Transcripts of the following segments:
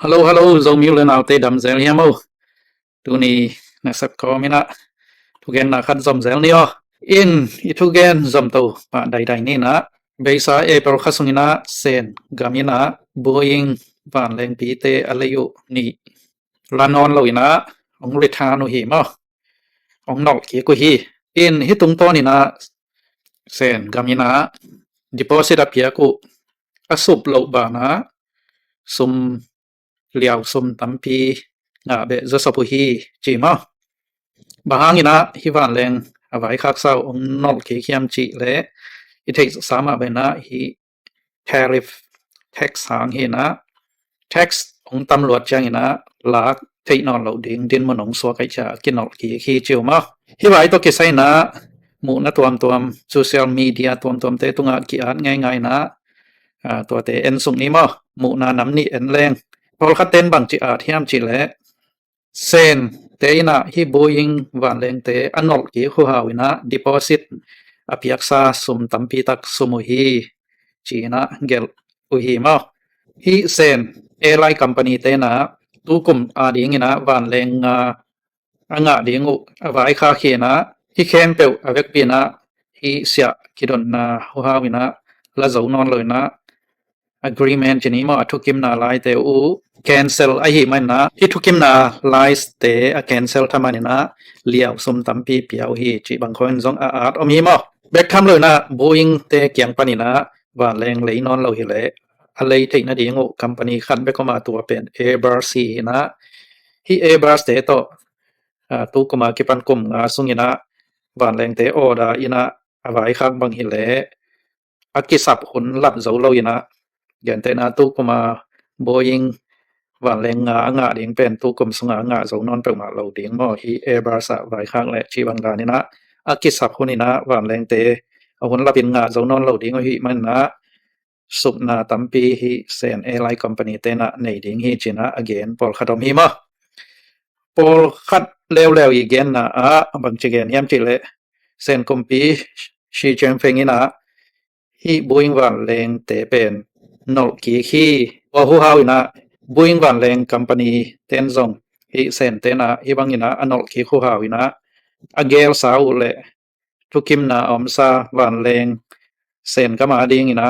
Hello, hello, Zomi u le naute damsel hiam aw? Tuni na sep ko mina thugen na khat zom zel ni aw. In i thugen zom to pa dai dai ni na. Beisa April kha sung ina Sen gam ina Boeing vanleng pi te a lei u ni la non lo ina ong retire u hi maw. Ong nol ki ku hi. In hi tung to ni na Sen gam ina deposit a pia ku a sup lo ba na sum liau sum tampi nga be za sa pu hi chi maw. Ba hang ina hi vanleng a vai khak sau ong nol ki khiam chi le i thei sa ma be na hi tariff tax hang hi na tax ong tam luat chang ina lak thei non lo ding din mo nong sua kai cha ki nol ki khi chiu maw. Hi vai to ki sai na mu na tuam tuam social media tuam tuam te tunga ki at ngai ngai na. Tua te en sung ni maw mu na nam ni en leng pol khat ten bang chi at hiam chi le Sen te ina hi Boeing vanleng te a nol ki khu hau ina deposit a piak sa sum tampi tak sum u hi chi ina gel u hi maw. Hi Sen airline company te na tu kum a ding ina vanleng a nga ding u a vai kha khi na hi khem peu a vek pi na hi sia ki don na khu hau ina la zo non lo ina agreement chi ni maw a thukim na lai te u cancel a hi man na hi thukim na lai te a cancel tha man na liau sum tampi piau hi chi bang khon zong a at om hi maw. Bek tham lo na Boeing te kiang pan ina vanleng lei non lo hi le a lei thei na ding u company khat bek ko ma tua pen Airbus hi na hi Airbus te to tu ko ma ki pan kum nga sung ina vanleng te order ina a vai khak bang hi le a ki sap hun lap zo lo ina gen te na tu ko ma Boeing vanleng nga nga ding pen tu kum sunga nga zo non pe ma lo ding maw hi Airbus a vai khak le chi bang dan ina a ki sap hun ina vanleng te a hun lap in nga zo non lo ding hi man na sup na tampi hi Sen airline company te na nei ding hi chi na again pol khat om hi maw. Pol khat leu leu i gen na a bang chi gen hiam chi le Sen kumpi Xi Jinping ina hi Boeing vanleng te pen nol ki khi wa hu hau ina Boeing vanleng company ten zong hi Sen te na hi bang ina a nol ki khu hau ina a gel sa u le thukim na om sa vanleng Sen gam a ding ina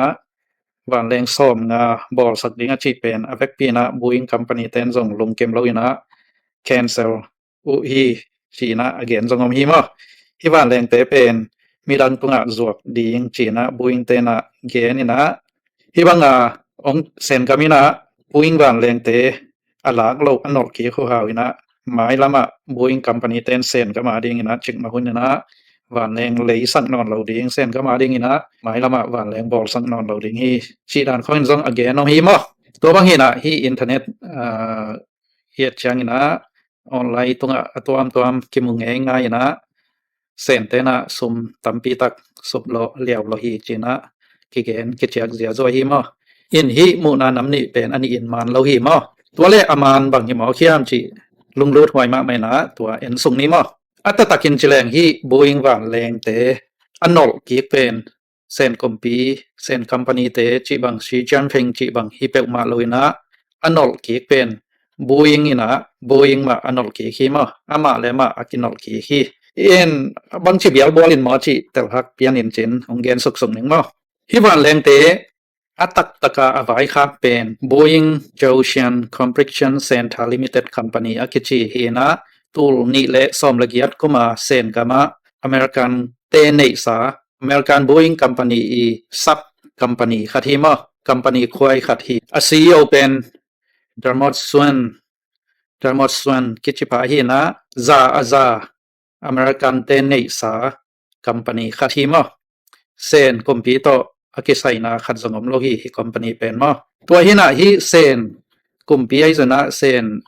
vanleng som nga bol sak ding a chi pen a vek pi na Boeing company ten zong lung kem lo ina cancel u hi chi na again zong om hi maw. Hi vanleng te pen mi dang tunga zuak ding chi na Boeing te na gen ina hi bang a ong Sen gam ina Boeing vanleng te a lak lo a nol ki khu hau ina mai lama Boeing company ten Sen gam a ding ina chik ma hun ina vanleng lei sak non lo ding Sen gam a ding ina mai lama vanleng bol sak non lo ding hi chi dan khon zong again om hi maw. Tua bang hi na hi internet hiat chiang ina online tunga a tuam tuam ki mu ngei ngai ina Sen te na sum tampi tak sup lo liau lo hi chi na ki gen ki chiak zia zo hi maw. In hi mu na nam ni pen ani in man lo hi maw. Tua le a man bang hi maw khiam chi lung lut huai ma mai na tua en sung ni maw. A ta takin chi leng hi Boeing vanleng te a nol ki pen Sen kumpi Sen company te chi bang Xi Jinping chi bang hi peu ma lo ina a nol ki pen Boeing ina Boeing ma a nol ki hi maw a ma le ma a ki nol ki hi. In bang chi bial bol in maw chi tel hak pian in chin ong gen suk sung ning maw. Hi vanleng te a tak taka a vai khak pen Boeing Zhoushan Compression Center Limited Company a ki chi hi na tul ni le som le giat kuma Sen gam a American te nei sa American Boeing company i sub company khat hi maw company khuai khat hi a C E O pen Dermot Swan Dermot Swan ki chi pa hi na za a za American te nei sa company khat hi maw. Sen kumpi to a ki sai na khat zong om lo hi hi company pen maw. Tua hi na hi Sen kumpi ai zana Sen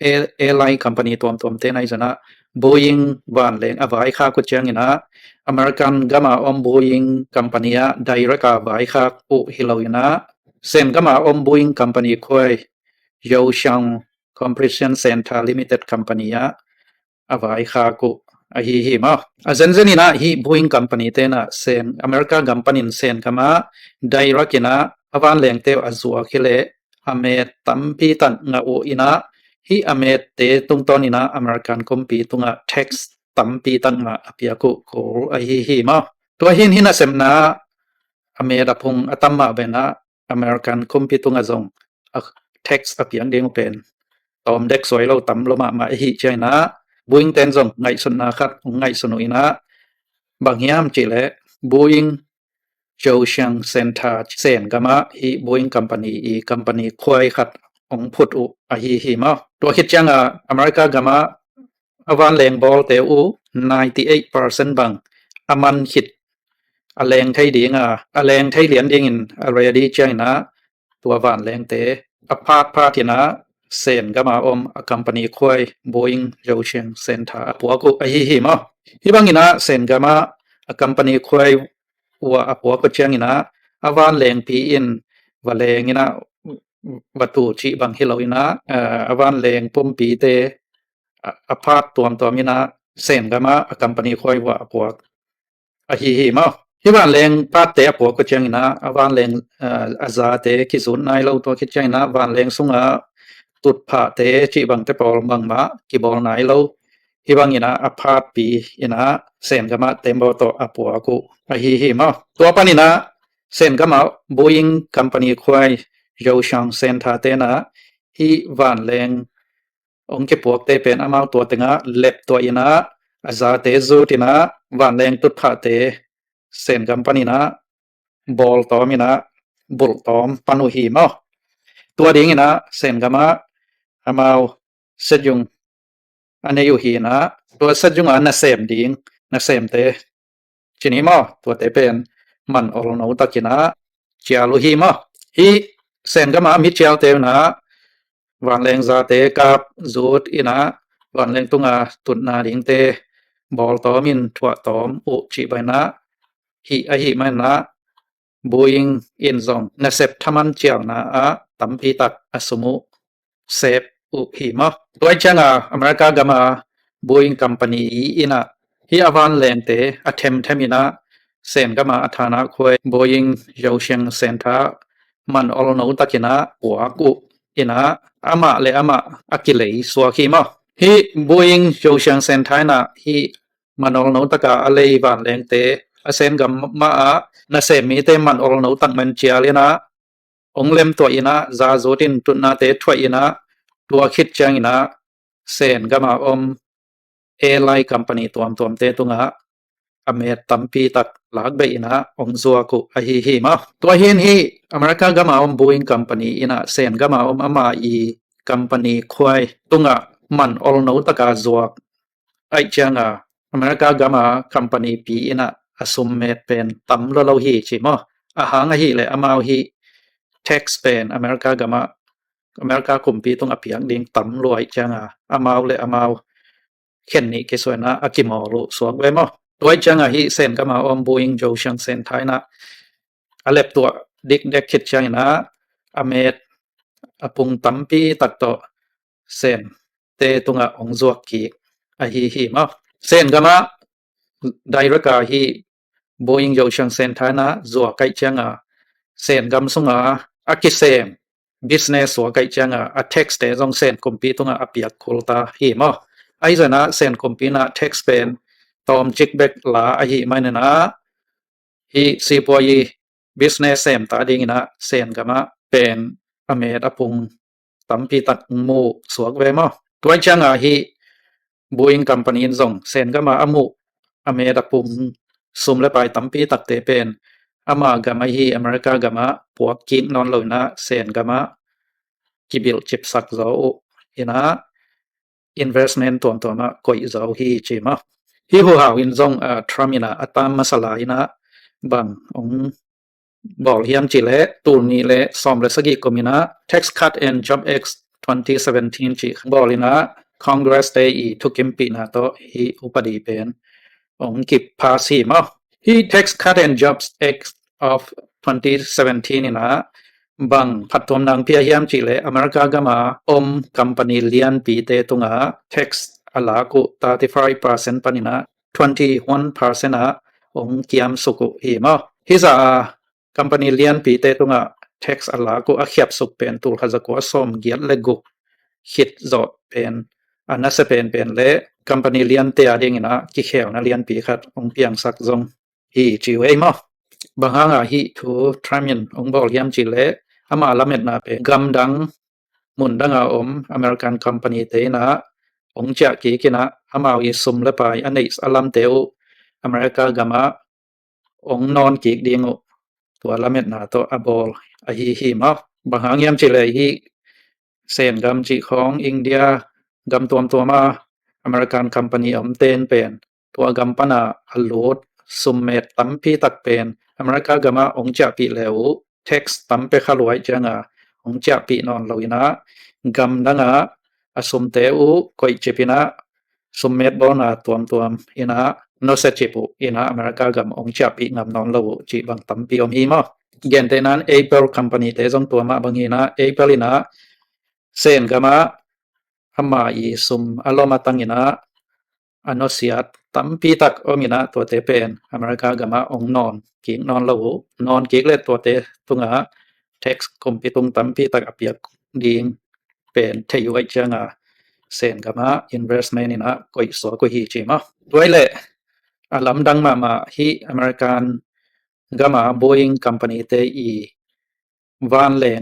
airline company tuam tuam te nai zana Boeing vanleng a vai khak u chiang ina American gam a om Boeing company a direct a vai khak u hi lo ina Sen gam a om Boeing company khuai Zhoushan Compression Center Limited company a a vai khak u a hi hi maw. A zen zen ina hi Boeing company te na Sen America gam pan in Sen gam a direct ina a vanleng te a zuak hi le ອາເມດຕຳປີຕັດງະອຸອິນະ ຫິອາເມດເຕຕຸງຕອນອິນະ ອາເມລິກັນກຸມປີຕຸງະ tax ຕຳປີຕັດງະອາປຽກຸໂກອາຫິຫິມະ. ຕົວຫິນຫິນະເຊມນາ ອາເມດອາພຸງອາຕຳມະເວນະ ອາເມລິກັນກຸມປີຕຸງອາຈົງ tax ອາປຽກເດງເປັນ ຕອມເດັກສວຍໂລຕຳໂລມະມະອາຫິຈາຍນະ Boeing ເຕັນຈົງ ໄງສຸນນາຄັດ ໄງສຸນນຸອິນະ ບັງຮຽມຈິແລ Boeing ໂຈຊຽງເຊັນທາ ເຊນກາມະ ຫິ Boeing ກຳປານີ ອີ ກຳປານີຄວາຍຄັດ ອົງພຸດອຸອາຫິຫິມະ. ຕົວຄິດຈາງອາ ອາເມລິກາກາມະ ອາວານແລງບອລເຕອຸ ninety eight percent ບັງ ອາມັນຄິດ ອາແລງໄທດີງາ ອາແລງໄທລຽນດີງອິນ ອາເຣດີຈາຍນະ ຕົວວານແລງເຕ ອາພາດພາທິນະ ເຊນກາມາອົມ ອາກຳປະນີຄວາຍ ໂບອິງ ໂຈຊຽງ ເຊັນທາ ອາປົວກຸ ອາຫິຫິມະ. ຫິບັງອິນະ ເຊນກາມາ ອາກຳປະນີຄວາຍ ອວ ອາປົວກຸ ຈຽງອິນະ ອາວານແລງປີອິນ ວາແລງອິນະ ວະຕູຈິບັງ ຫິໂລອິນະ ອາວານແລງປຸ້ມປີເຕ ອາ ອາພາດຕວມຕອມອິນະ ເຊນກາມາ ອາກຳປະນີຄວາຍ ອວ ອາປົວ ອາຫິຫິມະ. ຫິວານແລງພາດເຕ ອາປົວກະຈຽງອິນະ ອາວານແລງ ອາ ອາຈາເຕ ກິຊູນນາຍເລົາຕົວຄິດຈຽງອິນະ ວານແລງສຸງອາ ຕຸດພາເຕ ຈິບັງເຕປອລບັງມະ ກິບອລນາຍເລົາ ຫິບັງອິນະ ອາພາດປີອິນະ ເຊນກາມາ ເຕັມບອໂຕ ອາປົວກຸ ອາຫິຫິມະ. ຕົວປັນອິນະ ເຊນກາມາ ໂບອິງ ກຳປະນີຄວາຍ ໂຈຊຽງ ເຊັນທາເຕນະ ຫິວານແລງ ອົງເກັບພວກເຕເປັນອາມາວຕົວເຕັງອາ ເລັບຕົວອິນາ ອາຈາເຕຊູດອິນາ ວານແລງຕຸດພະເຕ ເຊນກຳປະນິນາ ບອລຕອມອິນາ ບຸລຕອມປະນຸຫີມາ ຕົວດີງອິນາ ເຊນກຳມາ ອາມາວ ເຊັດຍຸງ ອາເນຍຸຫີນາ ຕົວເຊັດຍຸງອານາເສມດີງ ນາເສມເຕ ຈິນີມາ ຕົວເຕເປັນ ມັນອົລໂນຕະກິນາ ຈຽວລຸຫີມາ ຫິ ເຊນກຳມາ ມິດຈຽວເຕນາ ວານແລງຈາເຕກາບຈູດອິນາ ວານແລງຕຸງອາ ຕຸນນາດິງເຕ ບອລຕອມອິນ ທວະຕອມ ອຸຈິໄບນາ ຫິອະຫິໄມນາ ບູອິງ ອິນຈອງ ນາເຊັບທະມັນຈຽວນາອາ ຕຳພີຕັກ ອາສຸມຸ ເຊບ ອຸຫິມະ. ຕົວຈຽງອາ ອາເມລິກາກາມາ ໂບອິງ ກຳປະນີ ອີນະ ຫິອາວານແລງເຕ ອາເທັມເທັມອິນາ ເຊນກາມາ ອາທານະຄວາຍ ໂບອິງ ໂຈຊຽງ ເຊັນທາ ມັນອົລໂນຕະກິນາ ປົວກຸ ອິນາ ອາມະເລອາມະ ອາກິເລສວະຄີມະ ຫິ ໂບອິງ ໂຈຊຽງ ເຊັນທານະ ຫິ ມະໂນລະໂນຕະກາອາເລວານແລງເຕ ອາເຊນກາມາອາ ນາເຊມີເຕ ມັນອົລໂນຕັກແມນຈຽລນາ ອົງເລັມຕົວອິນາ ຈາຈູດອິນ ຕຸນນາເຕ ທວຍອິນາ ຕົວຄິດຈຽງອິນາ ເຊນກາມາອົມ ເອໄລກຳປະນີຕວມຕວມເຕຕຸງອາ ອາເມດຕຳປີຕັກ ລາກເບອິນາ ອົງຈົວກຸ ອາຫິຫິມະ. ຕົວຫີນຫິ ອາເມລິກາກາມາອົມ ໂບອິງ ກຳປະນີອິນາ ເຊນກາມາອົມ ອາມາອີ ກຳປະນີຄວາຍ ຕຸງອາ ມັນອົລໂນຕະກາຈົວກ ໄອຈຽງອາ ອາເມລິກາກາມາ ກຳປະນີປີອິນາ ອາສຸມເມດເປັນ ຕຳລວດເລົາຫີຈິມະ ອາຫາງອາຫິເລອາມາວຫິ ແທັກສເປັນ ອາເມລິກາກາມາ ອາເມລິກາກຸມປີຕຸງອາປຽກດິງ ຕຳລວດຈຽງອາ ອາມາວເລອາມາວ ເຂັນນິເກສວຍນາ ອາກິມໍລຸ ສວກເວມະ ຕົວຈຽງອາຫິ ເຊນກາມາອອມ ໂບອິງ ໂຈຊຽງ ເຊັນທານະ ອາເລັບຕົວດິກເດັກເຂັດຈຽງນາ ອາເມດ ອາປຸງຕຳປີຕັກໂຕ ເຊນ ເຕຕຸງອາອົງຈວກກີກ ອາຫິຫິມະ ເຊນກາມາ ໄດເຣກອາຫິ ໂບອິງ ໂຈຊຽງ ເຊັນທານະ ຈົວກໄກຈຽງອາ ເຊນກຳສຸງອາ ອາກິເສມ ບິສເນສ ຈົວກໄກຈຽງອາ ອາເທັກສເຕ ຈົງເຊນ ກຸມປີຕຸງອາ ອາປຽກໂຄລຕາຫິມະ ໄອຈະນາ ເຊນ ກຸມປີນາ ແທັກສເປນ ຕອມຈິກເບັກລາ ອາຫິໄມນະນາ ຫິ ຊີປົວຢີ ບິສເນສ ເຊມຕາດີງອິນາ ເຊນກາມາ ເປັນ ອາເມດ ອາປຸງ ຕຳປີຕັກ ອາມຸ ສວກເວມະ ຕົວຈຽງອາຫິ ໂບອິງ ກຳປະນີ ອິນຈອງ ເຊນກາມາ ອາມຸ ອາເມດ ອາປຸງ ສຸມແລະປາຍ ຕຳປີຕັກເຕເປັນ ອາມາກາມາຫິ ອາເມລິກາກາມາ ປວກກິກນອນໂລນາ ເຊນກາມາ ກິບິລ ຈິບສັກ ໂຈອຸ ອິນາ ອິນເວສເມັນ ຕວມຕົວມາ ກົຍໂຈຫິຈິມະ ຫິຫູຫາວ ອິນຈອງ ອາ ທຣຳ ອິນາ ອາຕາມມາສາລາ ອິນາ ບັງ ອົງ ບອລຮຽມຈິເລ ຕູນນີເລ ຊອມເລສະກິ ໂກມິນາ Tax Cut and Jobs Act twenty seventeen ຈິ ບອລລິນາ ຄອງເກຣສເຕ ອີ ທຸກິມປີນາໂຕ ຫິອຸປະດີເປັນ ອົງກິບພາສີມະ ຫິ Tax Cut and Jobs Act of twenty seventeen ນີ້ນາ ບັງ ພັດທວມນາງ ເພຍຮຽມຈິເລ ອາເມລິກາກາມາ ອົມ ກຳປະນີລຽນປີເຕຕຸງອາ ແທັກສ ອາລາກຸ thirty five percent ປານິນາ twenty one percent ອາ ອົງກຽມສຸກຸຫິມະ ຫິສາອາ ກຳປະນີລຽນປີເຕຕຸງອາ tax ອາລາກຸອາຂຽບສຸກເປັນຕູລຂະຈະກົວສອມກຽດ ແລະ ກຸກ ຄິດເຈາະເປັນ ອານາສະເປນເປັນ ແລະ ກຳປະນີລຽນເຕຍເດ້ງນະ ກິແຂວນະລຽນປີຂັດ ອົງປຽງສັກຈົງ ຮີຈີເວມໍ ບາງຫາງອາຫິທູ ທຣາມິນ ອົງບໍລຽມຈີເລ ອາມາລາເມັດນາເປ ກຳດັງ ມຸນດັງອາອົມ ອາເມລິກັນກຳປະນີເຕນະ ອົງຈະກີກິນະ ອາມາວອີຊຸມລະປາຍ ອາເນສອາລຳເຕວ ອາເມລິກາກຳມະ ອົງນອນກີກດີງ ຕົວລະເມັດນາໂຕອາບອລ ອາຮີຮີມອ ບາງຫາງຍາມຈິເລຮີ ເຊນກຳຈິຂອງ ອິງເດຍ ກຳຕວມຕົວມາ ອາເມລິກັນກຳປະນີອຳເຕນເປັນ ຕົວກຳປະນາອາໂລດ ຊຸມເມັດຕຳປີຕັກເປັນ ອາເມລິກາກຳມະອົງຈະປີແລວ ແທັກຕຳເປຄາລວຍຈະງາ ອົງຈະປີນອນລາວອີນາ ກຳດັງອາ ອາຊຸມເຕອູ ກົຍເຈປິນາ ຊຸມເມັດບໍນາຕວມຕວມ ອີນາ ໂນເຊຈິປຸ ອີນາ ອາເມລິກາກຳອົງຈະປີງາມນອນລາວຈີບັງຕຳປີອອມຮີມອ ເກນເຕນານ ເອເປິລ ກຳປະນີເຕຈົງຕົວມາບັງຮີນາ ເອເປິລອີນາ ເຊນກຳມະ ອາມາອີຊຸມ ອາໂລມາຕັງອີນາ ອາໂນເຊຍ ຕຳປີຕັກອອມອີນາ ຕົວເຕເປັນ ອາເມລິກາກຳມະອົງນອນ ກິກນອນລາວ ນອນກິກເລຕົວເຕຕຸງອາ ແທັກກົມປີຕຸງຕຳປີຕັກອາປຽກດີງ ເປັນເທຍໄວຈະງາ ເຊນກຳມະ ອິນເວສເມັນອີນາ ກົຍຊໍ ກົຍຮີຈີມາ ດ້ວຍເລ ອາລຳດັງມາມາ ຮີ ອາເມລິກັນກຳມະ ໂບອິງ ກຳປະນີເຕອີ ວານແລງ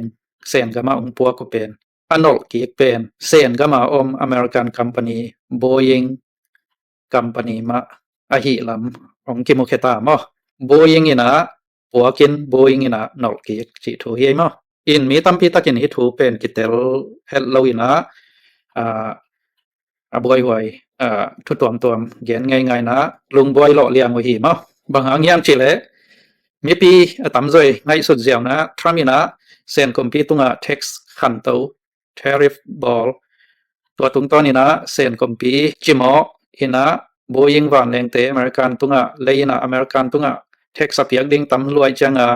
ເຊນກຳມະອົງປົວກຸເປັນ ອາໂນລກິກເປັນ ເຊນກຳມະອົມ ອາເມລິກັນກຳປະນີ ໂບອິງ ກຳປະນີມະ ອາຫິລຳ ອົງກິມຸເຄຕາມອ ໂບອິງອີນາ ປົວກິນ ໂບອິງອີນາ ໂນລກິກ ຈິທູເຮມອ ອິນມີຕຳປີຕັກກິນ ຮີທູເປັນ ກິເຕລ ເຮັດລາວອີນາ ອາ ອາບວຍຫວຍ ອາ ທຸຕວມຕວມ ແກນໄງໄງນະ ລຸງບວຍເລາະລຽງວະຮີມອ ບັງຫາງຍາມຈິເລ ມີປີ ອາ ຕຳຈອຍ ໄງສຸດແຊວນະ ທຣຳອີນະ ເຊນກົມປີຕຸງອາ ແທັກຂັນໂຕ ແທຣິຟບອລ ຕົວຕຸງຕອນອີນະ ເຊນກົມປີ ຈິມອ ອີນະ ໂບອິງວານແລງເຕ ອາເມລິກັນຕຸງອາ ເລອີນະ ອາເມລິກັນຕຸງອາ ແທັກສະປຽກດິງຕຳລວຍຈະງາ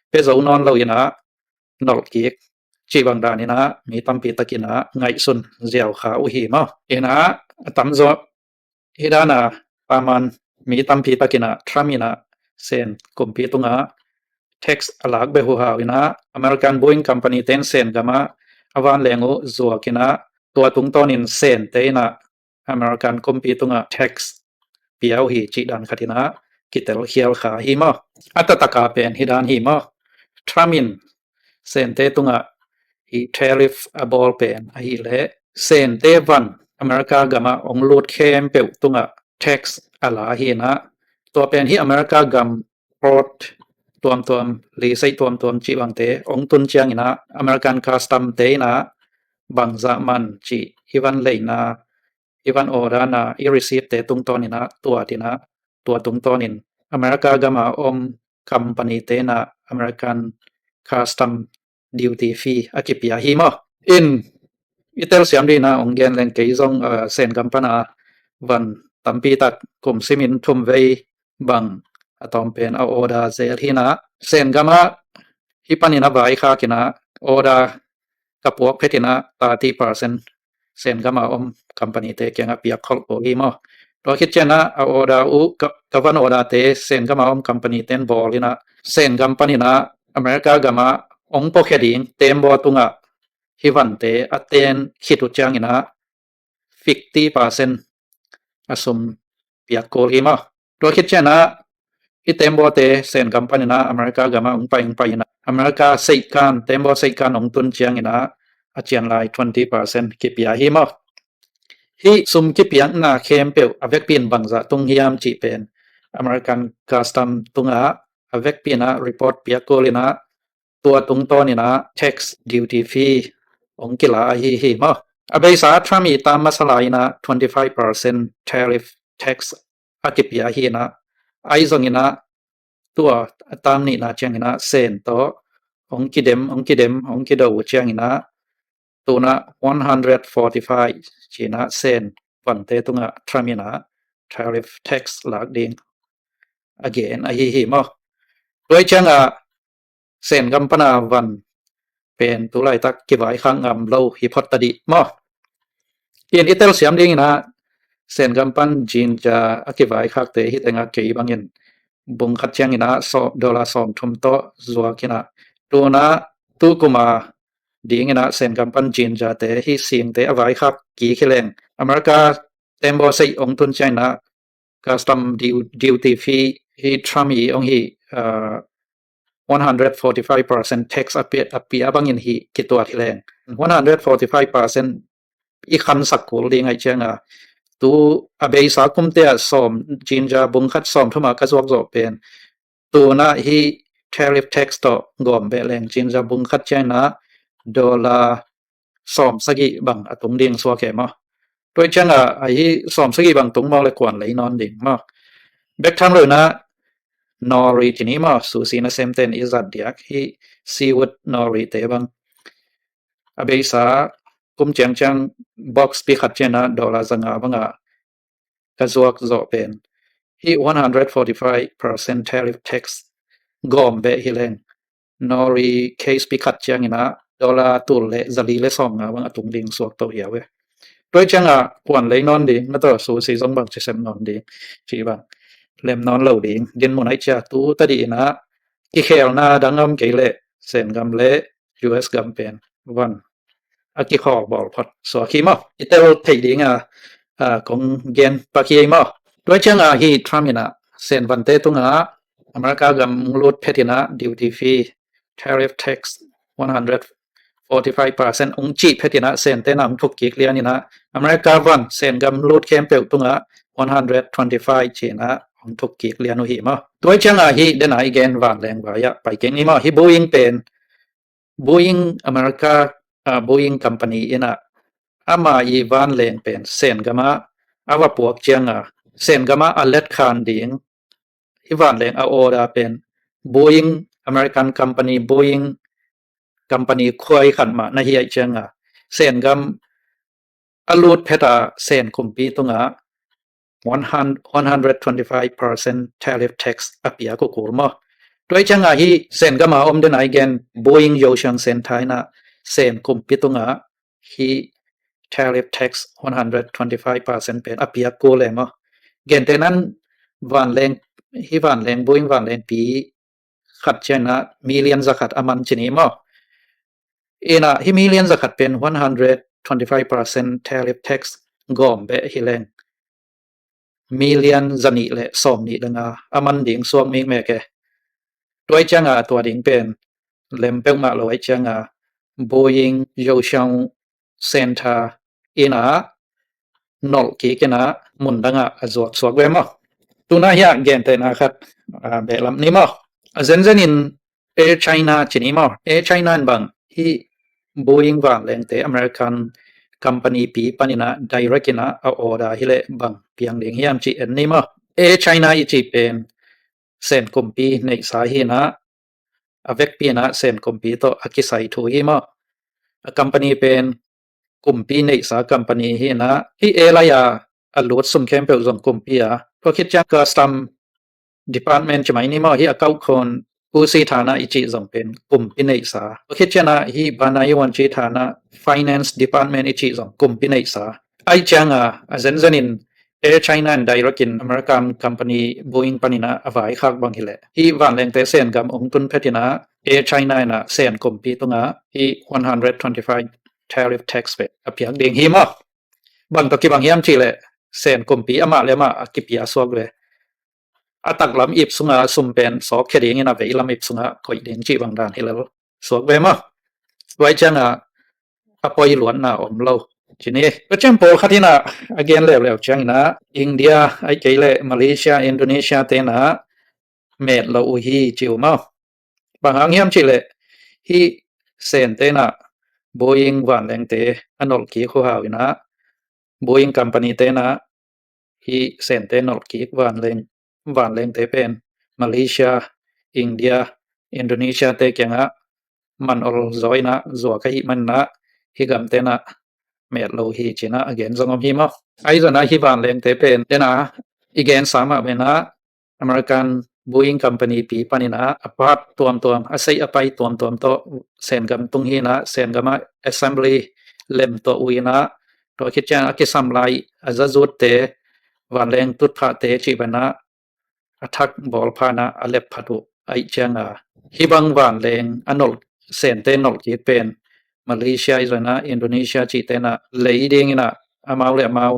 ເປໂຈນອນລາວອີນະ ນອລກິກ ຈີບັງດານອີນະ ມີຕຳປີຕະກິນະ ໄງສຸນ ແຊວຂາອຸຮີມອ ອີນະ ຕຳໂຈ ຮີດານາ ປາມານ ມີຕຳປີຕະກິນະ ທຣຳອີນະ ເຊນກົມປີຕຸງອາ ແທັກອາລາກເບຫູຮາວອີນະ ອາເມລິກັນໂບອິງກຳປະນີເຕນເຊນກາມາ ອາວານແລງໂອ ໂຈກິນະ ຕົວຕຸງຕອນອິນເຊນເຕນະ ອາເມລິກັນກົມປີຕຸງອາ ແທັກ ປຽວຮີຈີດານຄາຕິນາ ກິເຕລເຄຍລຄາຮີມອ ອາຕະຕະກາເປນຮີດານຮີມອ ທຣຳອິນ ເຊນເຕຕຸງອາ ຮີແທຣິຟອາບອລເປນອາຮີແລ ເຊນເຕວັນ ອາເມລິກາກາມາ ອົງລູດເຄມເປວຕຸງອາ ແທັກອາລາຮີນະ ຕົວເປນຮີອາເມລິກາກຳໂປຣດ ຕວມຕວມ ລີໄຊຕວມຕວມ ຈີວັງເຕ ອົງຕຸນຈຽງອີນະ ອາເມລິກັນຄາສຕຳເຕນະ ບັງຈາມັນ ຈີ ອີວັນເລຍນາ ອີວັນໂອດານາ ອີຣີຊີບເຕຕຸງຕອນນິນະ ຕົວຕິນະ ຕົວຕຸງຕອນນິນ ອາເມລິກາກາມາອົມກຳປະນີເຕນະ ອາເມລິກັນຄາສຕຳ ດິວຕີຟຣີ ອາກິປຽຮີມອ ອິນ ອີເຕລຊຽມດີນາ ອົງແກນແລງເກຍຊົງ ເອີ ເຊນກຳປະນາ ວັນຕຳປີຕັກ ກົມຊິມິນ ທຸມເວຍ ບັງ ອາຕອມເປນ ອາໂອດາ ເຊຍທີນາ ເຊນກາມາ ຮີປານິນະ ວາຍຄາກິນາ ໂອດາ ກະປວກເພຕິນະ ຕາຕີປາເຊັນ ເຊນກາມາອົມ ກຳປະນີເຕແກງອາປຽກ ຄອລໂກຮີມອ ດອກຄິດເຈນະ ອາໂອດາອຸ ກະ ກະວັນໂອດາເຕ ເຊນກາມາອົມ ກຳປະນີເຕນບໍລິນະ ເຊນກຳປະນີນະ ອາເມລິກາກາມາ ອົງໂປເຄດີງ ເຕມບໍຕຸງອາ ຮີວັນເຕ ອາເຕນ ຄິດອຸຈາງອີນະ ຟິກຕີປາເຊັນ ອາຊຸມ ປຽກໂກຮີມອ ດວກຄິດເຈນະ ອີເຕມບໍເຕ ເຊນກຳປະນີນະ ອາເມລິກາກາມາ ອຸງໄປອຸງໄປນະ ອາເມລິກາໄຊການ ເຕມບໍໄຊການ ອົງຕຸນຈຽງອີນະ ອາຈຽນລາຍ ທວຽນຕີປາເຊັນ ກິປຽຮີມອ ຮີຊຸມກິປຽນາເຄມເປວ ອາເວກປີນບັງຈາຕຸງຮຽມ ຈີເປນ ອາເມລິກັນຄາສຕຳ ຕຸງອາ ອາເວກປີນາ ຣີປອດ ປຽກໂກລີນາ ຕົວຕຸງຕອນນີ້ນະ ແທັກ ດິວຕີຟຣີ ອົງກິລາ ອາຮີຮີມອ ອາເບຊາ ທຣຳ ອີຕາມມາສະລາຍນະ ທວຽນຕີໄຟເປີເຊັນ ແທຣິຟ ແທັກ ອາກິປຽຮີນະ ໄອຊອງອີນະ ຕົວຕາມນີ້ນະ ຈຽງອີນະ ເຊນໂຕ ອົງກິເດັມ ອົງກິເດັມ ອົງກິໂດ ຈຽງອີນະ ຕູນະ ວັນຮັນເດຣດຟໍຕີ້ໄຟ ຈີນະ ເຊນ ວັນເຕຕຸງອາ ທຣຳ ອີນະ ແທຣິຟ ແທັກ ລາກດິງ ອາເກນ ອາຮີຮີມອ ດວຍຈຽງອາ ເຊນກຳປະນາວັນ ເປັນຕຸລາຍຕັກກິວາຍຄັງອຳໂລ ຮີພອດຕະດິມອ ອິນ ອີເຕລຊຽມດີນະ ເຊນກຳປັນ ຈີນຈາ ອາກິວາຍຄັກເຕ ຮີແຕງອາກີບັງອິນ ບຸງຄັດຈຽງອີນະ ໂດລາ ສອງທຸມໂຕ ຈວກກິນະ ຕູນະ ທຸກຸມາດີງນະ ເສັນກຳປັນຈີນຈາເຕ ຮີຊິງເຕ ອະວາຍຄັກກີຄີແລງ ອາເມລິກາ ເຕັມບໍ່ໃສ່ອົງທຶນໄຊນະ ກາສຕຳດິວ ດິວຕີຟຣີ ຮີທຣຳອີອົງຮີ ເອີ one hundred forty-five percent tax ອາເປຍ ອາເປຍບັງຍິນຮີກິຕົວທີແລງ one hundred forty-five percent ອີຄັນສັກກູລດີງໄອຈຽງອາ ຕູອາເບສາກຸມເຕຍສອມ ຈີນຈາບຸງຄັດສອມທຸມາກະຊວກໂຈເປນ ຕູນະຮີ tariff tax ໂຕ ກອມເບແລງ ຈີນຈາບຸງຄັດຈຽງນະ ໂດລາ ສອມສະກິບັງອະຕຸງດິງຊວກເຄມາ ໂດຍຈຽງອາ ອາຮີ ສອມສະກິບັງຕຸງມອງ ແລະ ກວນໄລນອນດິງມາ ແບັກທາມເລີນະ ນໍຣີ ທີນີ້ມາ ຊູຊີນະ ເຊມເຕັນ ອີສັດດຽກ ຮີ ຊີວຸດນໍຣີເຕບັງ ອາເບສາ ກຸມຈຽງຈາງ ບັອກສະປີຄັດຈຽງນະ ໂດລາສະຫງ່າບັງອາ ກະຊວກໂຈເປນ ຮີ one hundred forty-five percent tariff tax ກອມເບຮີແລງ ນໍຣີ ເຄສປີຄັດຈຽງນະ ໂດລາຕູນເລ ຈະລີເລ ສອງງາບັງອະຕຸງດິງຊວກໂຕເຮຍເວ ໂດຍຈຽງອາ ກວນໄລນອນດີ ນະໂຕ ຊູຊີຊົງບັງ ຊິເຊັມນອນດີ ຈີບັງ ເລັມນອນເລົາດີ ດິນໝູນໄອຈາຕູຕະດີນະ ອີແຄວນາດັງອຳເກເລ ເສັນກຳເລ ຢູເອັສກຳເປນ ວັນ ອາກິຄໍບອລພອດ ສວກຄີມາ ອີເຕວໄທດີງາ ອາ ກົງເກນປາຄີມາ ໂດຍຈຽງອາ ຮີທຣຳນະ ເສັນວັນເຕຕຸງອາ ອາເມລິກາກຳລູດເພຕິນະ duty free tariff tax one hundred forty-five percent ອົງຈີເພຕິນະ ເສັນເຕນຳທຸກກິກລຽນນະ ອາເມລິກາວັນ ເສັນກຳລູດເຄມເປວຕຸງອາ one hundred twenty-five ຈີນະ ອົງທຸກກິກລຽນນຸຮີມາ ໂດຍຈຽງອາ ຮີເດນາອີເກນວານແລງວາຍະ ໄປເກັງອີມາ ຮີບູອິງເປນ ບູອິງ ອາເມລິກາ ອາ ບູອິງກຳປານີອີນະ ອາມາອີວານແລງເປັນ ເສັນກຳມາ ອາວະປວກຈຽງອາ ເສັນກຳມາ ອາເລັດຄານດິງ ອີວານແລງອາໂອດາເປັນ ບູອິງ ອາເມລິກັນກຳປານີ ບູອິງກຳປານີ ຄວາຍຂັນມາ ນະເຮຍຈຽງອາ ເສັນກຳ ອາລູດເພດາ ເສັນກຸມປີຕຸງອາ one hundred twenty-five percent tariff tax ອາເປຍກຸກູລມາ ໂດຍຈຽງອາ ຮີເສັນກຳມາ ອອມເດນາອີເກນ ບູອິງ ໂຢຊຽງເຊັນ ໄທນະ ເສັນກຸມປີຕຸງອາ ຮີ tariff tax one hundred twenty-five percent ເປັນອາເປຍໂກແລມາ ເກນເຕນັ້ນ ວານແລງ ຮີວານແລງ ໂບອີງ ວານແລງປີ ຂັດຈະນະ ມີລຽນສະຂັດອາມັນຈະນີມາ ເອນະ ຮີມີລຽນສະຂັດເປັນ one hundred twenty-five percent tariff tax ກອມແບະຮີແລງ ມີລຽນຈະນີແລະ ສອມນີລະງາ ອາມັນດິງສວງມີແມ່ແກ ດ້ວຍຈະງາຕົວດິງເປັນ ເລັມເປັກມະລວຍຈະງາ ໂບອີງ ໂຢຊຽງ ເຊັນທາ ເອນະ ນອລກີເກນະ ມຸນດັງອາ ອາຈວກສວກເວມອ ຕູນາຮຽກແກນເຕນາຄັດ ອາ ເບລຳນີມອ ອາເຊັນເຊັນອິນ ເອໄຊນາ ຈະນີມອ ເອໄຊນານບັງ ຮີ ໂບອີງ ວານແລງເຕ ອາເມລິກັນ ກຳປານີ ປີປານິນະ ໄດເຣກກິນະ ອາອອດາ ຮີເລ ບັງ ປຽງເດງ ຮຽມ ຈີເອັນ ນີມອ ເອໄຊນາ ອີຈີເປນ ເຊັນກຸມປີ ເນສາ ຮີນະ ອາເວັກປີນະ ເຊັນກຸມປີໂຕ ອາກິໄຊທູ ຮີມອ ອາກຳປານີເປັນ ກຸມປີ ເນສາ ກຳປານີ ຮີນະ ຮີເອລາຍາ ອາລູດ ຊຸມເຄມເປວ ຈົງ ກຸມປີອາ ພວກຄິດຈາກ ຄາສຕອມ ດີພາດເມັນ ຈະໄໝນີມອ ຮີອາເກົາໂຄນ ອູຊີທານະ ອີຈີ ຈົງເປັນ ກຸມປີ ເນສາ ພວກຄິດຈານະ ຮີບານາຍວັນຈີທານະ ໄຟແນນສ໌ ດີພາດເມັນ ອີຈີ ຈົງ ກຸມປີ ເນສາ ໄອຈາງອາ ອາເຊັນເຊັນອິນ ເອໄຊນານ ໄດເຣກກິນ ອາເມລິກັນ ກຳປານີ ໂບອີງ ປານິນະ ອາວາຍຄາກບັງ ຮີແລ ຮີວານແລງເຕ ເຊັນກຳອົງຕຸນ ແພທິນະ ເອໄຊນານະ ເຊັນກຸມປີຕຸງອາ ຮີ one hundred twenty-five tariff tax ເປ ອາພຽກເດງ ຮີມອ ບັງຕະກິບັງ ຮຽມ ຈີແລ ເຊັນກຸມປີ ອາມາເລມາ ອາກິປຽ ສວກເວ ອາຕັກລຳອິບສຸງອາ ຊຸມເປັນ ຊອກເຄດີງ ນະເວລຳອິບສຸງອາ ຄົຍເດງ ຈີບັງດານ ຮີແລ ສວກເວມອ ໄວຈະງອາ ອາປອຍລວນນາອອມເລົ່າ ຈີເນ ປະຈຳໂປຄາທິນາ ອາເກນແລ້ວແລ້ວຈະນາ ອິງເດຍ ໄອເກເລ ມາເລເຊຍ ອິນໂດເນເຊຍ ເຕນາ ແມດລາອູຮີ ຈິວມາ ບາງຫາງຮຽມຈີເລ ຮີເຊັນເຕນາ ໂບອີງ ວານແລງເຕ ອານອລກີຄູຮາວນາ ໂບອີງ ກຳປານີ ເຕນາ ຮີເຊັນເຕ ນອລກີ ວານແລງ ວານແລງເຕເປັນ ມາເລເຊຍ ອິງເດຍ ອິນໂດເນເຊຍ ເຕແກງອາ ມັນອອລຈອຍນະ ຈົວກະຫິມັນນະ ຮີກຳເຕນາ ແມດໂລຮີຈີນາ ອາເກນ ສະຫງົບຮີມອ ໄອຈະນາ ຮີວານແລງເຕເປັນ ເຕນາ ອີເກນ ສາມາເວນາ ອາເມລິກັນ ໂບອີງ ກຳປານີ ປີປານິນາ ອາປາດຕວມຕວມ ອາໄຊອາໄປຕວມຕວມໂຕ ເຊັນກຳຕຸງຮີນາ ເຊັນກຳມາ ແອັດເຊັມບລີ ເລັມໂຕອຸຍນາ ໂຕຄິດຈານ ອາກິສຳລາຍ ອາຈະຈູດເຕ ວານແລງຕຸດພະເຕ ຈີບານາ ອາທັກ ບອລພານາ ອາເລັບພະດຸ ໄອຈາງອາ ຮີບັງ ວານແລງ ອາໂນລ ເຊນເຕນອລກິກເປັນ ມາເລເຊຍ ອີກຊະນະ ອິນໂດເນເຊຍ ຈີເຕນະ ເລີຍເດ້ງອີນະ ອາມາວແລະອາມາວ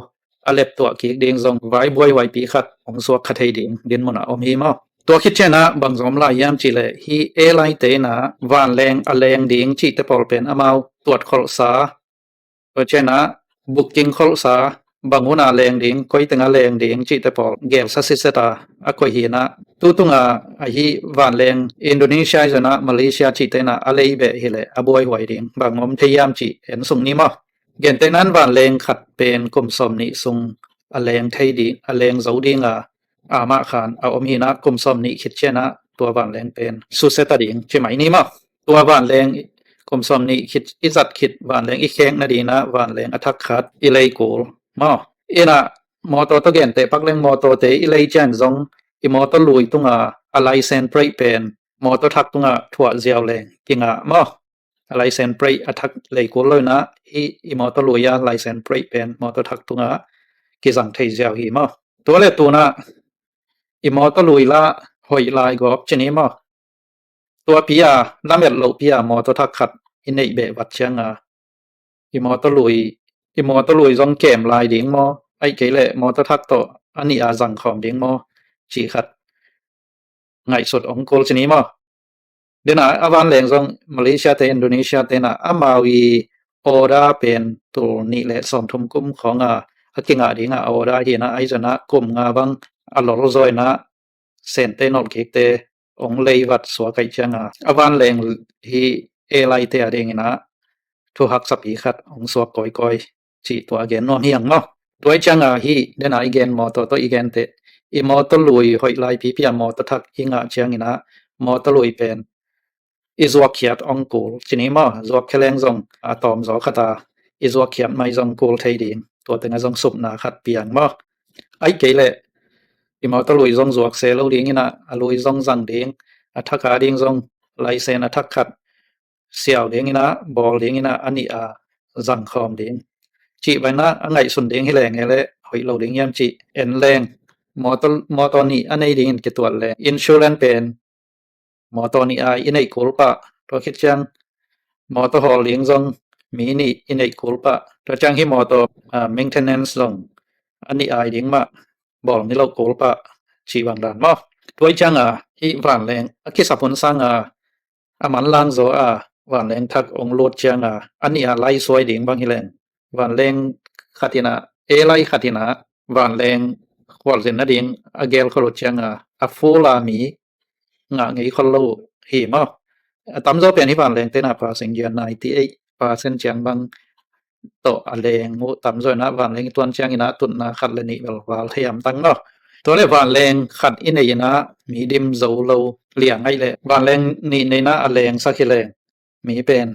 ອາເລັບຕົວະກິກເດ້ງ ຊ່ອງວາຍບວຍວາຍປີຂັດ ອອງສວກຂັດໄທດີງ ດິນມຸນອາອອມຮີມອ ຕົວຄິດເຊນະ ບັງຊອມລາຍຍາມຈີແລ ຮີເອໄລເຕນະ ວານແລງອາແລງດີງ ຈີແຕປອລເປັນອາມາວ ຕວດຄົລສາ ເປີເຊນະ ບຸກກິງຄົລສາ ບັງຫຸນອາແລງດີງ ກົຍເຕັງອາແລງດີງ ຈີແຕປອລ ແກວສາສິເຊຕາ ອາກົຍຮີນະ ຕູຕຸງອາ ອາຮີ ວານແລງ ອິນໂດເນເຊຍ ຊະນະ ມາເລເຊຍ ຈີເຕນະ ອາເລຍແບະຮີແລ ອາບວຍຫວຍດີງ ບັງງອມໄທຍາມຈີ ເອັນສຸງນີມອ ເກນເຕນານ ວານແລງຂັດເປັນ ກົມຊອມນີຊຸງ ອາແລງໄທດີ ອາແລງເຊົາດີງອາ ອາມະຄານ ອາອອມຮີນະ ກົມຊອມນີຄິດເຊນະ ຕົວວານແລງເປັນ ສຸເຊຕາດີງ ຈີໄມນີມອ ຕົວວານແລງ ກົມຊອມນີຄິດ ອິຈັດຄິດ ວານແລງ ອິແຂງນະດີນະ ວານແລງ ອາທັກຂັດ ອິເລຍກູລມອ ເອນະ ມອໂຕໂຕເກນເຕ ປັກແລງມອໂຕເຕ ອິເລຍແຈນຊົງ ອິມອໂຕລຸຍຕຸງອາ ອາໄລແຊນເບຣກເປັນ ມອໂຕທັກຕຸງອາ ທົວຈຽວແລງ ກິງອາມອ ໄລເຊັນເບຣກ ອາທັກເລີຍກູເລີຍນະ ອີ ອີມອເຕີລຸຍອາ ໄລເຊັນເບຣກເປັນ ມອເຕີທັກຕຸງອາ ກິຊັງໄທເຊວຮີມອ ຕົວເລຕູນະ ອີມອເຕີລຸຍລະ ຫອຍລາຍກອບ ຈະນີມອ ຕົວປີອາ ລະແມັດໂລປີອາ ມອເຕີທັກຂັດ ອີເນກເບວັດຊຽງອາ ອີມອເຕີລຸຍ ອີມອເຕີລຸຍ ຊ່ອງແກມລາຍດິງມອ ໄອເກເລ ມອເຕີທັກໂຕ ອານິອາ ຊັງຄອມດິງມອ ຈີຂັດ ໄງສຸດອອງໂກລຊະນີມອ ເດນາ ອາວານແລງຊ່ອງ ມາເລເຊຍເຕ ອິນໂດເນເຊຍເຕນະ ອາມາວີ ອອດາເປັນ ໂຕນີແລະ ຊອມທຸມກຸມຂອງອາ ອາກິງາດີງາ ອອດາຮີນາ ໄອຊະນະ ກຸມງາວັງ ອາລອລໂຊຍນາ ເຊນເຕນອລກິກເຕ ອອງເລຍວັດ ສວກໄກຈຽງອາ ອາວານແລງ ຮີເອໄລເຕອາເດງນາ ທຸຮັກສະປີຂັດ ອອງສວກກອຍກອຍ ຈີຕົວເກນນວມຮຽງເນາະ ຕົວຈຽງອາ ຮີເດນາ ອີເກນ ມອເຕີໂຕ ອີເກນເຕ ອີມອເຕີລຸຍ ຫອຍລາຍປີເປຍ ມອເຕີທັກ ອີງາຈຽງອີນາ ມອເຕີລຸຍເປັນ ອີສວກຂຽດອອງໂກລ ຈະນີມອ ສວກແຄແລງຊ່ອງ ອາຕອມສອກຂະຕາ ອີສວກຂຽດໄມຊ່ອງໂກລໄທດີງ ຕົວເຕັງອາຊ່ອງສຸບນາຂັດປຽງມອ ໄອເກເລ ອີມອເຕີລຸຍຊ່ອງສວກເຊໂລດີງອີນາ ອາລຸຍຊ່ອງຊັງດີງ ອາທັກອາດີງຊ່ອງ ໄລເຊັນອາທັກຂັດ ສຽວເດງອີນະ ບອລເດງອີນະ ອານິອາ ຊັງຄອມເດງ ຈີໄວນະ ອາໄງຊຸນເດງ ຮີແລງເອເລ ຫອຍໂລເດງຍາມຈີ ເອັນແລງ ມອເຕີ ມອເຕີນີ ອາໄນເດງ ກິຕົວແລງ ອິນຊູແລນເປັນ ມອເຕີນີອາ ອີເນກກູລປະ ຕົວຄິດຈຽງ ມອເຕີຮອລເດງຊ່ອງ ມີນີ ອີເນກກູລປະ ຕົວຈຽງ ຮີມອເຕີ ອາ ເມັງເທນແນນສ໌ຊ່ອງ ອານິອາຍເດງມະ ບອລນີໂລກູລປະ ຈີວັງດານມອ ຕົວຈຽງອາ ຮີວານແລງ ອາກິສະພຸນຊັງອາ ອາມັນລາງໂຊອາ ວານແລງທັກອົງໂລດຈຽງອາ ອານິອາໄລສວຍເດງບັງຮີແລງ ວານແລງຄາຕິນາ ເອໄລຄາຕິນາ ວານແລງຄວາລຊິນນະເດງ ອາແກລໂຄໂລຈຽງອາ ອາຟູລາມີ ງາໄງຄອນໂລຮີມອ ອາຕຳໂຊເປນ ຮີວານແລງເຕນາ ພາເຊັນເຈີນາຍຕີເອ ພາເຊັນຈຽງບັງ ໂຕອາແລງງູຕຳໂຊຍນະ ວານແລງຕວນຈຽງອີນາ ຕຸນນາຂັດ ແລະ ນິເວລວາລທະຍາມຕັງເນາະ ຕົວເລວານແລງຂັດ ອີເນຍນາ ມີດິມໂຊໂລ ລຽງໄອແລ ວານແລງນິເນນາ ອາແລງສະຄີແລງ ມີເປັນ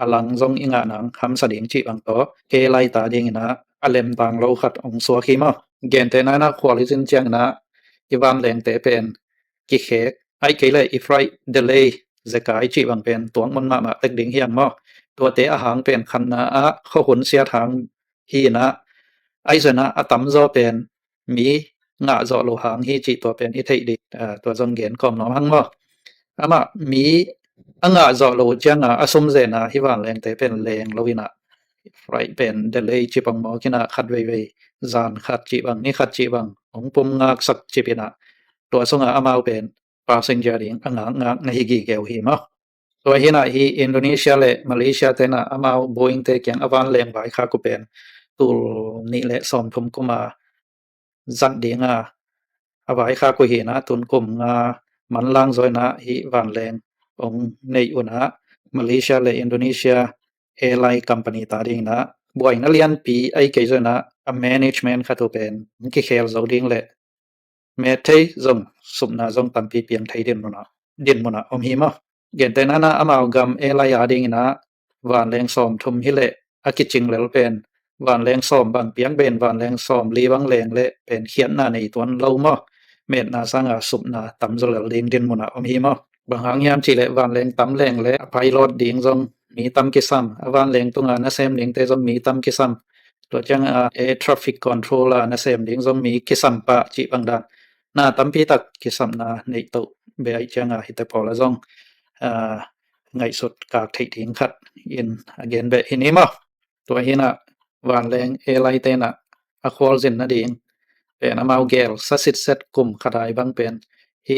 ອາລັງຊົງ ອີງານາງ ຄຳສະເດງ ຈີບັງໂຕ ເກໄລຕາເດງອີນາ ອາແລມຕາງໂລຂັດ ອອງສວກຮີມອ ເກນເຕນານາ ຄວາລລິຊິນຈຽງນາ ອີວານແລງເຕເປັນ ກິເຄກ ໄອເກເລ ອີຟຣາຍ ເດເລ ເຊກາຍ ຈີບັງເປັນ ຕວງມົນມະມະ ເຕັກເດງຮຽງມອ ຕົວເຕອາຫາງເປັນ ຄັນນາອາ ໂຄຫຸນເຊຍທາງ ຮີນາ ໄອຊະນະ ອາຕຳໂຊເປັນ ມີ ງະໂຊໂລຫາງ ຮີຈີຕົວເປັນ ອີເທກດີ ຕົວຊົງເກນ ກອມນອມຫັງມອ ອາມະ ມີ ອາງະໂຊໂລຈຽງອາ ອາຊຸມເຊນາ ຮີວານແລງເຕເປັນ ແລງໂລວິນາ ຟຣາຍເປັນ ເດເລ ຈີບັງມອ ກິນາ ຄັດເວເວ ຈານຄັດ ຈີບັງ ນິຄັດ ຈີບັງ ອົງປຸມງາກສັກ ຈີປິນາ ຕົວຊົງອາ ອາມາວເປັນ ປາເຊັນເຈີເດງ ອາງາກງາກ ນະຮີກີແກວຮີມອ ຕົວຮີນາ ຮີອິນໂດເນເຊຍ ແລະ ມາເລເຊຍເຕນາ ອາມາວໂບອິງເຕກຽງ ອາວານແລງວາຍຄາກຸເປນ ຕູນນີແລະ ຊອມທຸມກຸມາ ຈັດເດງອາ ອາວາຍຄາກຸຮີນາ ຕຸນກຸມງາ ມັນລາງໂຊຍນາ ຮີວານແລງ ອົງເນຍອຸນາ ມາເລເຊຍ ແລະ ອິນໂດເນເຊຍ ເອໄລກຳປະນີຕາເດງນາ ບວຍນະລຽນປີ ໄອເກໂຊຍນາ ອາແມເນຈເມັນຄາຕູເປນ ກິເຄລໂຊເດງ ແລະ ແມເທຍຊົງ ສຸມນາຊົງ ຕຳປີປຽງໄທ ດິນມຸນະ ດິນມຸນະ ອອມຮີມອ ເກນເຕນານາ ອາມາວກຳ ເອໄລອາເດງນາ ວານແລງຊອມທຸມຮີແລ ອາກິດຈິງແລວເປັນ ວານແລງຊອມບັງປຽງເບນ ວານແລງຊອມລີວັງແລງ ແລະ ເປັນຂຽນນາໃນຕວນເລົາມອ ເມດນາສັງອາ ສຸບນາ ຕຳໂຊແລວເດງ ດິນມຸນະ ອອມຮີມອ ບັງຫາງຍາມຈີແລ ວານແລງຕຳແລງ ແລະ ອາໄພລອດເດງຊົງ ມີຕຳກິສຳ ອາວານແລງຕຸງອາ ນາແຊມເດງເຕຊົງ ມີຕຳກິສຳ ຕົວຈຽງອາ ເອທຣາຟິກຄອນໂທຣອລ ນາແຊມເດງຊົງ ມີກິສຳປະ ຈີບັງດານ ນາຕຳປີຕັກ ກິສຳນາ ເນໂຕ ເບໄອຈຽງອາ ຮີແຕປໍລະຊົງ ອາ ໄງສຸດກາກໄທດິງຂັດອິນອາເກນເບະ ຮີນີ້ມາ ຕົວຮີນະ ວານແລງເອໄລເຕນະ ອາຄວອລຊິນນະດິງ ເປັນອາມາວແກວສະສິດເຊັດກຸມຂະດາຍບັງເປັນ ຮີ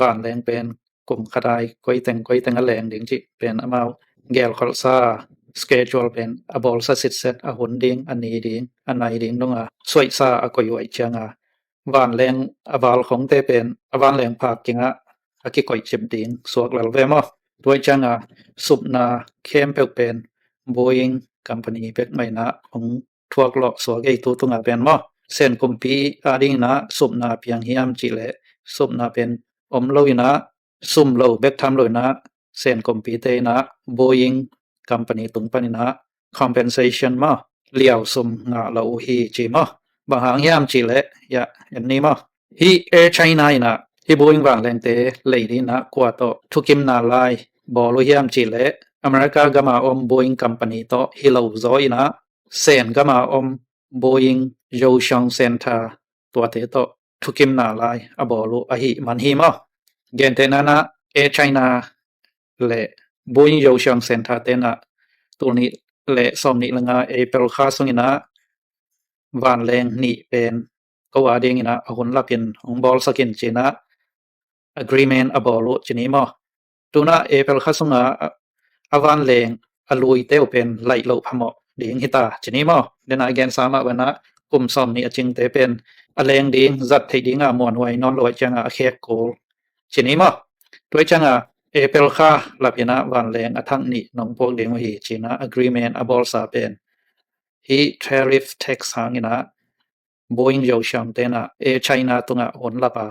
ວານແລງເປັນ ກົມຂະດາຍ ກົຍແຕ່ງ ກົຍແຕ່ງອາແລງດິງຈິ ເປັນອາມາວແກວຄອລຊາ ສະເກຈູວເປັນອາບອລສະສິດເຊັດ ອາຮຸນດິງ ອານີດິງ ອາໄນດິງ ດົງອາ ສວຍຊາ ອາກົຍໄວຈຽງອາ ວານແລງອາວາລຂອງເຕເປັນ ອາວານແລງພາກກິງອາ ອາກິກົຍຈິບດິງ ສວກແລວເວມອ ຕົວຈຽງອາ ສຸບນາ ເຄມເປັກເປັນ ໂບອິງ ກຳປະນີເປັກໄມນາ ອອງ ທວກເລາະສວກເອຍຕູຕຸງອາເປັນມະ ເຊັນກຸມປີອາດິງນະ ສຸບນາປຽງຮຽມຈິເລ ສຸບນາເປັນ ອອມໂລຍນະ ສຸມໂລເບັກທຳໂລຍນະ ເຊັນກຸມປີເຕນະ ໂບອິງ ກຳປະນີຕຸງປະນິນະ ຄອມເປັນເຊຊັນມະ ລຽວສຸມງາລາອູຮີຈີມະ ບາງຫາງຮຽມຈີເລ ຍະ ເອັນນີ້ມະ ຮີເອໄຊນານະ ຮີໂບອິງວາງແລງເຕ ເລຍດີນະ ກວາໂຕ ທຸກິມນາລາຍ ບໍລຸຮຽມຈີເລ ອາເມລິກາກະມາອົມໂບອິງກຳປະນີໂຕ ຮີໂລໂຈຍນະ ເຊັນກະມາອົມ ໂບອິງ ໂຢຊອງເຊັນທາ ຕົວເຕໂຕ ທຸກິມນາລາຍ ອາບໍລຸ ອາຫິ ມັນຮີມອ ເກນເຕນານະ ເອໄຊນາ ແລະ ໂບອິງ ໂຢຊອງເຊັນທາເຕນະ ຕູນີ ແລະ ຊອມນິລະງາ ເອເປລຄາຊຸງນະ ວານແລງນີເປັນ ກະວາເດງນະ ອາຮຸນລາປິນ ອອງບອລສະກິນຈີນະ ອາກຣີເມັນ ອາບໍລຸ ຈີນີມອ ຕູນະ ເອເປລຄາຊຸງອາ ອາວານແລງ ອາລຸຍເຕວເປັນ ໄລໂລພະເມາະ ເດງຫິຕາ ຈີນີມອ ເດນາເກນສາມາວະນະ ກຸມຊອມນິອາຈິງເຕເປັນ ອາແລງເດງ ຈັດເທດີງາ ມ່ວນຫວຍ ນອນລວຍຈຽງອາ ແຂກໂກ ຈີນີມອ ຕົວຈຽງອາ ເອເປລຄາ ລາປິນະ ວານແລງ ອາທັງນິ ນອງພວກເດງວະຮີ ຈີນະ ອາກຣີເມັນ ອາບອລສາເປັນ ຮີເທຣິຟ ແທັກສາງນະ ໂບອິງ ໂຢຊອງເຕນະ ເອໄຊນາຕຸງອາ ໂອນລາປາ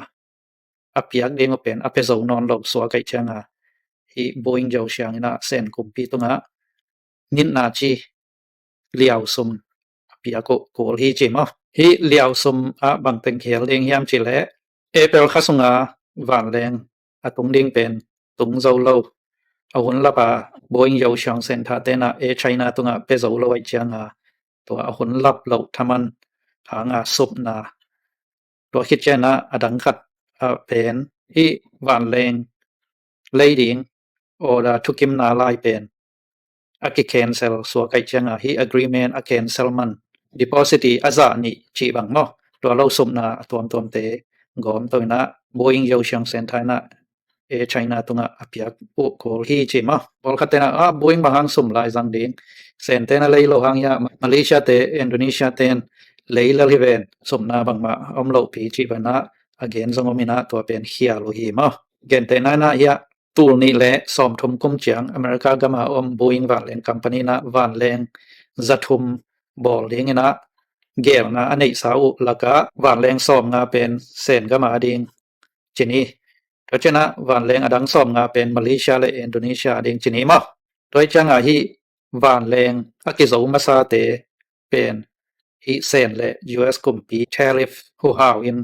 ອາປຽກເດງເປັນ ອາເປໂຊນອນລົງສັວໄກຈຽງອາ ຮີໂບອິງໂຢຊຽງນະ ເຊັນກຸມປີຕຸງອາ ນິນນາຈີ ລຽວຊຸມ ອາປຽໂກ ໂກລຮີຈີມອ ຮີລຽວຊຸມອາບັງເຕັງເຄລເດງຮຽມຈີແລ ເອເປລຄາຊຸງອາ ວານແລງ ອາຕຸງດິງເປັນ ຕຸງໂຈໂລ ອາຮຸນລາປາ ໂບອິງໂຢຊຽງເຊັນທາເຕນະ ເອໄຊນາຕຸງອາ ເປໂຊໂລໄວຈຽງອາ ຕົວອາຮຸນລັບໂລທະມັນ ຫາງາສຸບນາ ຕົວຄິດແຈນະ ອາດັງຂັດ ອາເປັນ ອີວານແລງ ເລຍດິງ ໂອດາທຸກິມນາລາຍເປັນ ອາກິແຄນເຊລ ສັວໄກຈຽງອາ ຮີອາກຣີເມັນ ອາແຄນເຊລມັນ ດີໂປຊິຕີ ອາຈານິ ຈີບັງມອ ຕົວໂລຊຸບນາ ອາຕວມຕວມເຕ ກອມໂຕຍນະ ໂບອິງໂຢຊຽງເຊັນທານະ ເອໄຊນາຕຸງອາ ອາປຽກ ໂອໂກລຮີຈີມອ ໂອລຄະເຕນະ ອາ ໂບອິງບາງຫາງຊຸມລາຍຈັງເດງ ເຊັນເຕນະ ເລໂລຫາງຍາ ມາເລເຊຍເຕ ອິນໂດເນເຊຍເຕນ ເລລະລິເວນ ຊຸມນາບັງມາ ອອມໂລປີຈີບານະ ອາເກນສະງົມມິນະ ຕົວເປັນເຄຍໂລຮີມອ ເກນເຕນານະ ຍະ ຕູນນີ້ແຫຼະ ຊອມທຸມກຸມຈຽງ ອາເມລິກາກະມາອົມ ໂບອິງ ວານແລງກຳປະນີນະ ວານແລງ ຈະທຸມ ບອລເດງນະ ແກວນະ ອາເນກສາອຸ ລະກະ ວານແລງຊອມງາເປັນ ເຊັນກະມາອາດິງ ຈີນີ ໂຕຈະນະ ວານແລງອາດັງຊອມງາເປັນ ມາເລເຊຍ ແລະ ອິນໂດເນເຊຍ ອາດິງ ຈີນີມອ ໂຕຈະງາຮີ ວານແລງ ອາກິໂຈມາຊາເຕ ເປັນ ອີເຊັນ ແລະ ຢູເອັສ ກຸມປີ ເທຣິຟ ຮູຮາວອິນ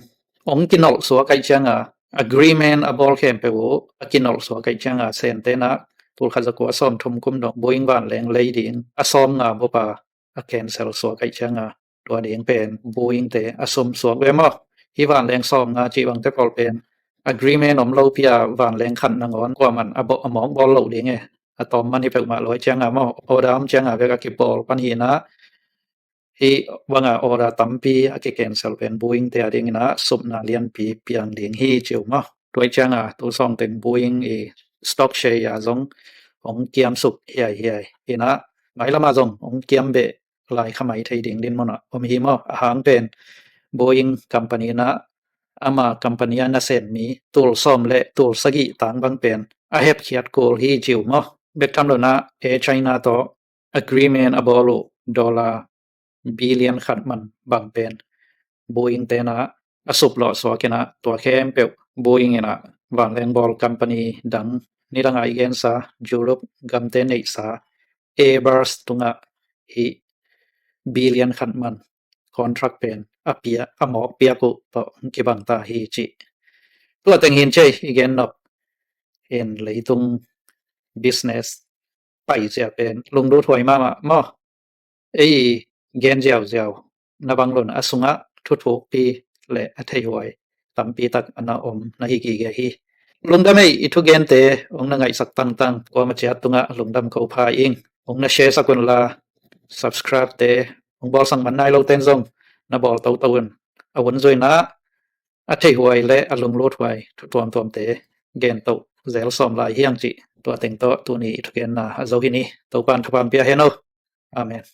ອົງກິນອລ ສັວໄກຈຽງອາ ອາກຣີເມັນ ອາບອລແຄມເປໂວ ອາກິນອລ ສັວໄກຈຽງອາ ເຊັນເຕນະ ຕູລຄາຈະກົວ ຊອມທຸມກຸມດອກ ໂບອິງ ວານແລງ ເລຍດິງ ອາຊອມງາບົປາ ອາແຄນເຊລ ສັວໄກຈຽງອາ ຕົວເດງເປັນ ໂບອິງເຕ ອາຊຸມສວກເວມອ ອີວານແລງຊອມງາ ຈີວັງເຕປອລເປັນ ອາກຣີເມັນ ອອມໂລເປຍ ວານແລງຂັນນະງອນ ກວ່າມັນ ອາບອ ອາມອກບອລໂລເດງເອ ອາຕອມມັນ ອີເປັກມາລອຍຈຽງອາມອ ໂອດາມຈຽງອາ ເວກອາກິບອລ ປັນຮີນະ ຮີວັງອາ ໂອດາຕຳປີ ອາກິແກນເຊລເປັນ ໂບອິງເຕອາເດງນະ ຊຸບນາລຽນປີ ປຽງເດງຮີຈິວມອ ຕົວຈຽງອາ ຕູຊອງເຕັງ ໂບອິງ ອີສະຕັອກເຊຍຢາ ຈົ່ງ ອົງກຽມສຸກ ເຮຍເຮຍ ອີນະ ໄມລະມາຈົ່ງ ອົງກຽມເບ ລາຍຂະໄມໄທດິງດິນມໍນະ ອົມຮີມອ ອາຫາງເປັນ ໂບອິງ ກຳປະນີນະ ອາມາ ກຳປະນີນະ ເຊັນມີ ຕູລຊອມ ແລະ ຕູລສະກິຕາງບັງເປັນ ອາເຮັບຂຽດໂກລຮີຈິວມອ ເບັກທຳໂລນະ ເອໄຊນາໂຕ ອາກຣີເມັນ ອາບອລໂລ ໂດລາ ບີລຽນຂັດມັນ ບັງເປັນ ໂບອິງເຕນະ ອາສຸບເລາະສວກເກນະ ຕົວແຄມເປວ ໂບອິງເອນະ ວານແລງບອລ ກຳປະນີດັງ ນິລະງາຍເກນຊາ ຢູໂຣບ ກຳເຕເນສາ ເອບາສ ຕຸງອະ ຮີ ບີລຽນຂັດມັນ ຄອນທຣັກເປັນ ອາເປຍ ອາໝອກເປຍກຸ ເປາະກິບັງຕາ ຮີຈິ ຕົວແຕ່ງຫີນເຈ ອີເກນນອບ ເອັນ ເລຍຕຸງ ບິສເນສ ໄປເຈຍເປັນ ລຸງດູຖວຍມາມະ ມອ ເອ ເກນຈຽວຈຽວ ນະບັງລຸນ ອາສຸງະ ທຸທຸກປີ ແລະ ອາໄທຫວຍ ຕຳປີຕັກ ອະນາອົມ ນະຮີກີເກຮີ Lungdam ei i thugente, hung na ngaisak tangtang, kuama chiat tunga lungdam ko pha ing. Hung na share sak un la, subscribe te hung bol sang man nai lo ten zong na bol to to un. A vun zui na, a thei huai le a lunglut huai thu tuam tuam te gen to zel som lai hiang chi. Tua teng to tuni i thugen na a zo hi ni. Topan thupha pia hen o. Amen.